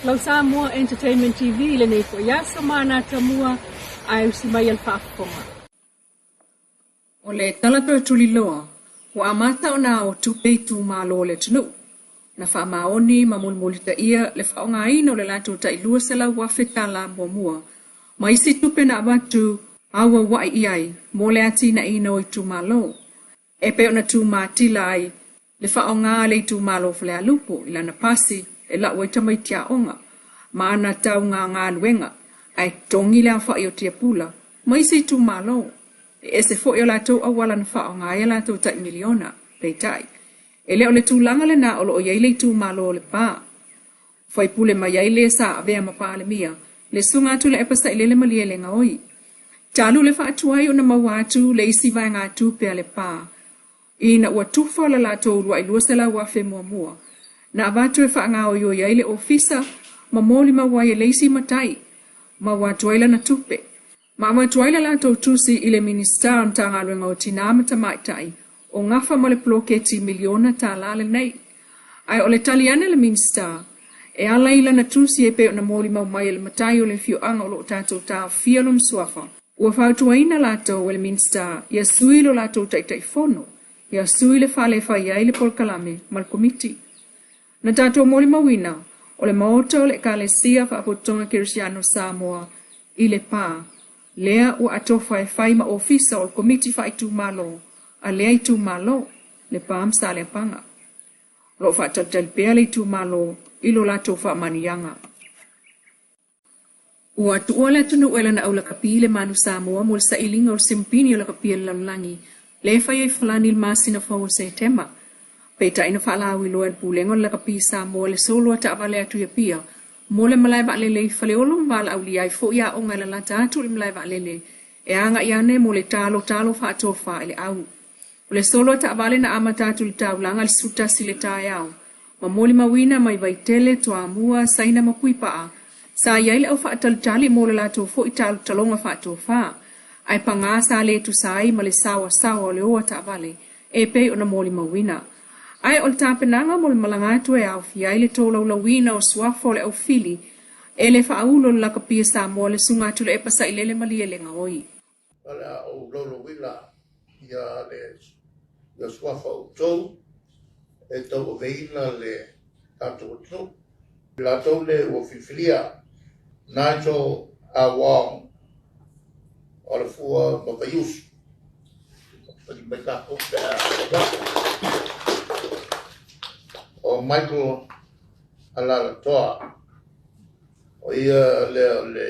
Lau Samoa Entertainment TV i lenei foi aso ma ana atamua ae usi mai a le faafofoga. O le tala toe tuliloa, ua amata ona ao tupe itumalo o le atunuu, na faamaoni ma mulimulitaia le faaaogaina o le latou tai $200,000 muamua ma isi tupe na avatu auauai i ai mo le atinaeina o itumalo. E pei ona tumatila ai le faaaoga a le itumalo o Falealupo i lana pasi e lau ai tamaiti aoga ma ana tauga galuega ae totogi le aofai o tiapula ma isi itumalo. E ese foi o latou auala na faaaoga ai a latou tai miliona. Peitai, e le o le tulaga lena o lo o i ai le itumalo o Lepa. Faipule mai ai le sa avea ma Palemia, le Susuga Tuilaepa Sailele Malielegaoi. Talu le faatuai ona maua atu le isi vaegatupe a Lepa ina ua tufa le latou uluai $200,000 muamua, na avatu e faagaoioi ai le ofisa ma molimau ai e le isi matai, maua atu ai lana tupe. Ma avatu ai le latou tusi i le Minisita o le Matagaluega o Tinā ma Tamaitai o gafa ma le poloketi miliona tala lenei. Ae o le tali ane a le Minisita, e ala i lana tusi e pei ona molimau mai e le matai o le afioaga o lo o tatou taofia lona suafa, ua fautuaina latou e le Minisita ia sui lo latou Taitaifono, ia sui le fale e fai ai le polokalame ma le komiti. Na tatou molimauina, o le Maota o le Ekalesia Faapotopotoga Kerisiano Samoa i Lepa, lea ua atofa e fai ma ofisa o le Komiti Faaitumalo a lea itumalo, Lepa ma Saleapaga. O lo o faatalitali pea le itumalo i lo latou faamanuiaga. Ua tuua le atunuu e lana aulakapi le Manu Samoa mo le sailiga o le Simupini o Lakapi a le Lalolagi lea e fai ai Falani i le masina fou o Setema. Peitai na faalauiloa e le Pulega o le Lakapi Samoa le solo a taavale atu i Apia mo le malae vaalele i Faleolo ma valaaulia ai foi aoga e lalata atu i le malae vaalele e agai ane mo le talotalo faatofa i le au. O le solo a taavale na amata atu i le taulaga i le 11 i le taeao ma molimauina mai Vaitele, Toamua, Saina ma Puipaa, sa i ai le au faatalitali mo le latou foi talotaloga faatofa, ae pagā sa le tusa ai ma le saoasaoa o le o a taavale e pei ona molimauina. Ae o le tapenaga mo le malaga atu e aofia ai le tolaulauina o suafa o le aufili e le faaulu o le Lakapi a Samoa le Susuga Tuilaepa Sailele Malielegaoi. O le a ou laulauina ia le ia suafa o outou e tauaveina le tatou atunuu. I latou le ua filifilia Nigel Awong o le fua ma Vaiusu. Pali mai tatou pe a. O Michael Alalatoa, o ia lea o le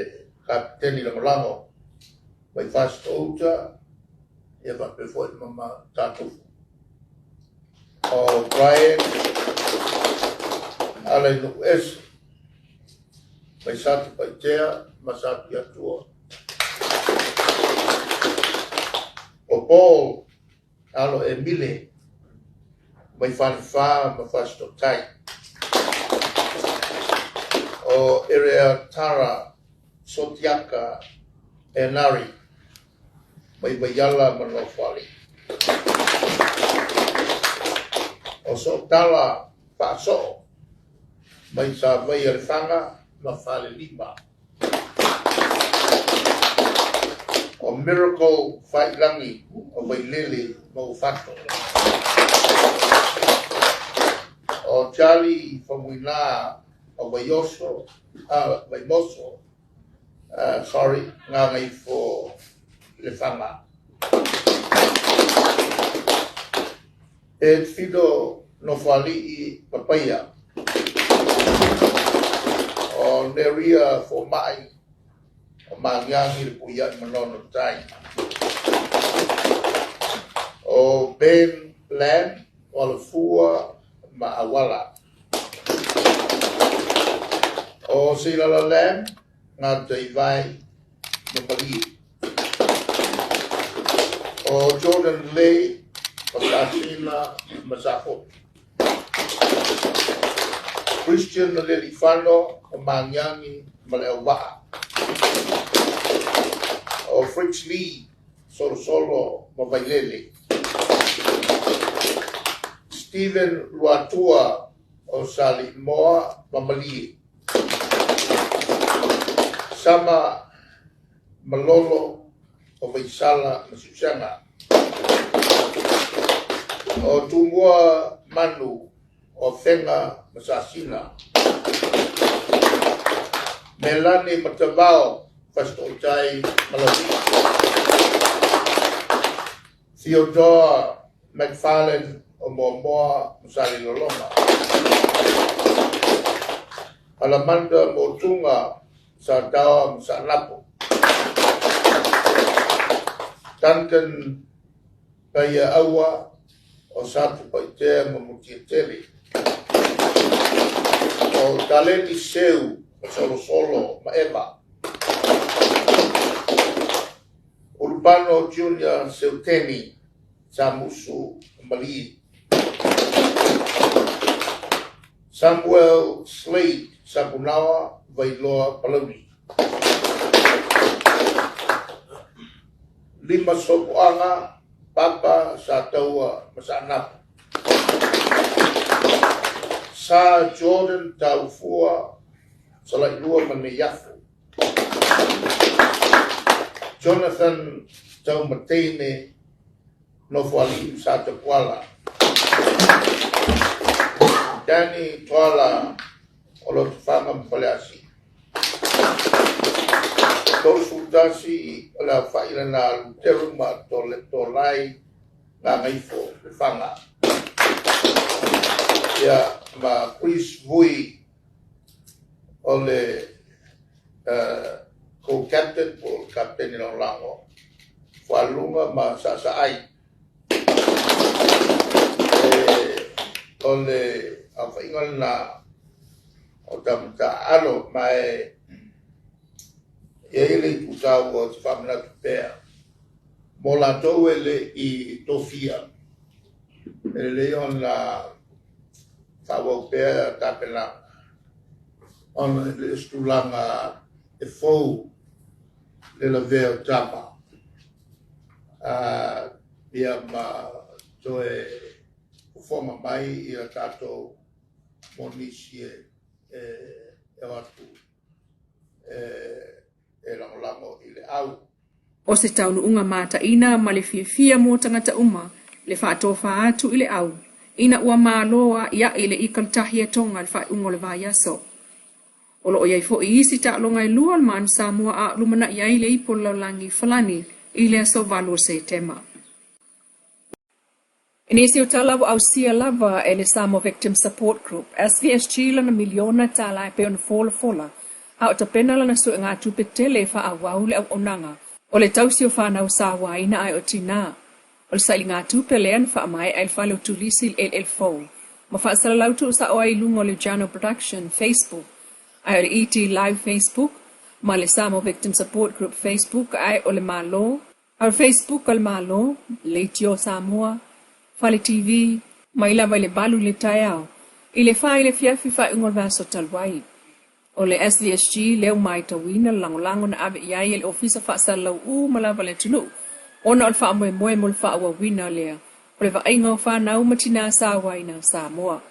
kapiteni lagolago mai Fasitouta, ia faapea foi ma Tatufu. O Brian Alainuuese mai Satupaitea ma Satuiatua. O Paul Alo Emile mai Falefa ma Fasitotai. O Erea Tara Sotiaka Enari mai Vaiala ma Nofoalii. O Sootala Faasoo mai Savaia Lefaga ma Falelima. O Miracle Failangi o Vailele ma Ufato. O Charlie Famuina o Vaioso, Vaimoso, sorry, Gagaifo Lefaga. E Fido Nofoalii Papaia. O Neria Fomai o Magiagi le Puiai Manono Tai. O Ben Lam o Alafua ma Awala. O Seilala Lam, Ngā Vai ma Malie. O Jordan Lay, o Sasina ma Safotu. Christian Lelifano o Magiagi ma le Auvaa. O Fritz Lee, Solosolo ma Vailele. Stephen Luatua o Salimoa ma Malie. Sama Malolo o Vaisala ma Siusiaga. O Tumua Manu o Afega ma Sasina. Melani Matavao Fasitootai ma Laulii. Theodore McFarlane o Moamoa ma Salelologa. Alamanda Motuga Sataoa ma Saanapu. Duncan Paiaaua o Satupaitea ma Mutiatele. O Taleni Seu o Solosolo ma Eva. Ulupano Junior Seuteni Samusu Mali. Samuel Slade Sapunaoa Vailoa Palauli. Lima Sopoaga Papa Sataua ma Saanapu. Sa Jordan Taufua Salailua ma Neiafu. Jonathan Taumateine Nofoalii Satapuala. Danny Tuala o Lotofaga ma Faleasiu. 31 o le aofa'i lena a Luteru ma Tolai Gagaifo Lefaga. Ia ma Chris Vui o le co-captain po o le kapeteni lagolago Fualuga ma Saasaai. O le aofaiga lena o tama taaalo ma e i ai le itu taua o te faamanatu pea mo latou e le i tofia e lelei ona faaauau pea tapenaga ona e le o se tulaga e fou le lavea o tama ia ma toe fofoga mai ia tatou mo nisi e o atu e lagolago i le au. O se taunuuga mataina ma le fiafia mo tagata uma le faatofa atu i le au ina ua malo a'ia'i le ika le tahi e Toga i le faaiuga o le vaiaso. O loo i ai fo'i isi taaloga e lua a le Manu Samoa a o lumana'i ai le Ipu o le Lalolagi i Falani i le aso 8 o Setema. I nisi o tala ua ausia lava e le Samoa Victim Support Group, SVSG, lana miliona tala e pei ona folafola, a o tapena lana suegatupe tele e faaauau le auaunaga o le tausi o fanau sauaina ae o tinā. O le sailigatupe lea na faamaea i le fale o Tulisi i le eleele fou ma faasalalau tuusao ai i luga o le Jano Production Facebook ae o le ET Live Facebook ma le Samoa Victim Support Group Facebook ae o le Malo a o le Facebook a le Malo, Leitio Samoa, Fale TV, mai lava i le 8 i le taeao i le 4 i le afiafi faaiuga o le vaiaso talu ai. O le SVSG lea ua matauina le lagolago na ave i ai e le Ofisa Faasalalau uma lava le atunuu ona o le faamoemoe mo le faaauauina lea o le vaaiga o fanau ma tinā sauaina o Samoa.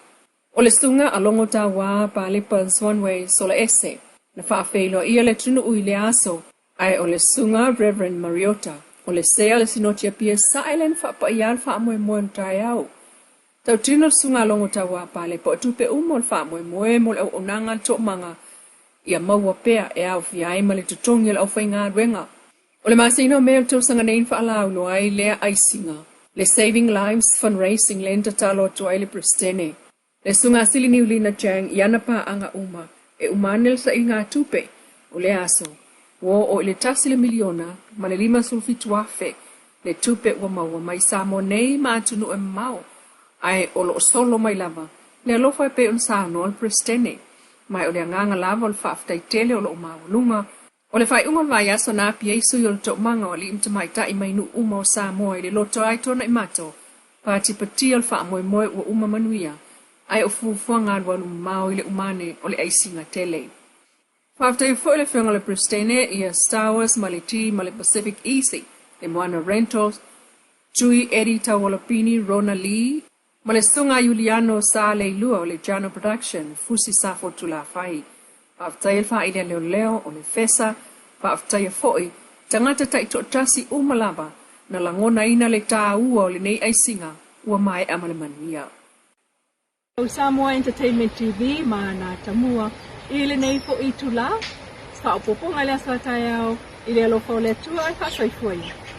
O le susuga a Logo Tauā Palepa Swanway Solaese na faafeiloaia le atunuu i lea aso, ae o le susuga Rev. Mariota o le sea o le Sinoti Apia Sae lea na faapaia le faamoemoe o le taeao. Tautino le susuga a Logo Tauā Palepa o tupe uma o le faamoemoe mo le auaunaga a le toomaga ia maua pea e aofia ai ma le totogi o le aufaigaluega. O le masina o Me o le tausaga nei na faalauiloa ai lea aisiga, le Saving Lives Fundraising lea na tatalo atu ai le Peresetene, le Susuga Sili Niulina Chang i ana paaga uma e uma ane le sailigatupe o lea aso, ua oo i le tasi le miliona ma le 57,000 le tupe ua maua mai Samoa nei ma atunuu e mamao, ae o lo o solo mai lava le alofa e pei ona saunoa le Peresetene. Ma o le agaga lava o le faafetai tele o lo o maualuga. O le faaiuga o le vaiaso na apia ai sui o le toomaga o alii ma tamaitai mai nuu uma o Samoa i le loto ai Tuanaimato, patipatia o le faamoemoe ua uma manuia, ae o fuafuaga alualu mamao i le uma ane o le aisiga tele. Faafetai foi le Afioga i le Peresetene ia Star Wars ma le T ma le Pacific Easy, le Moana Rentals, Tui Eddie Taualapini, Rona Lee, ma le Susuga Iuliano Sa Leilua o le Jano Production, Fusi Safo Tulafai. Faafetai le faaili a leoleo o le Fesa. Faafetaia foi tagata taitoatasi uma lava na lagonaina le tāua o lenei aisiga ua maea ma le manuia. Samoa Entertainment TV ma na tamua i lenei fo'i itulā, faaopoopoga i le aso a taeao i le alofa o le Atua ae faasoifua ia.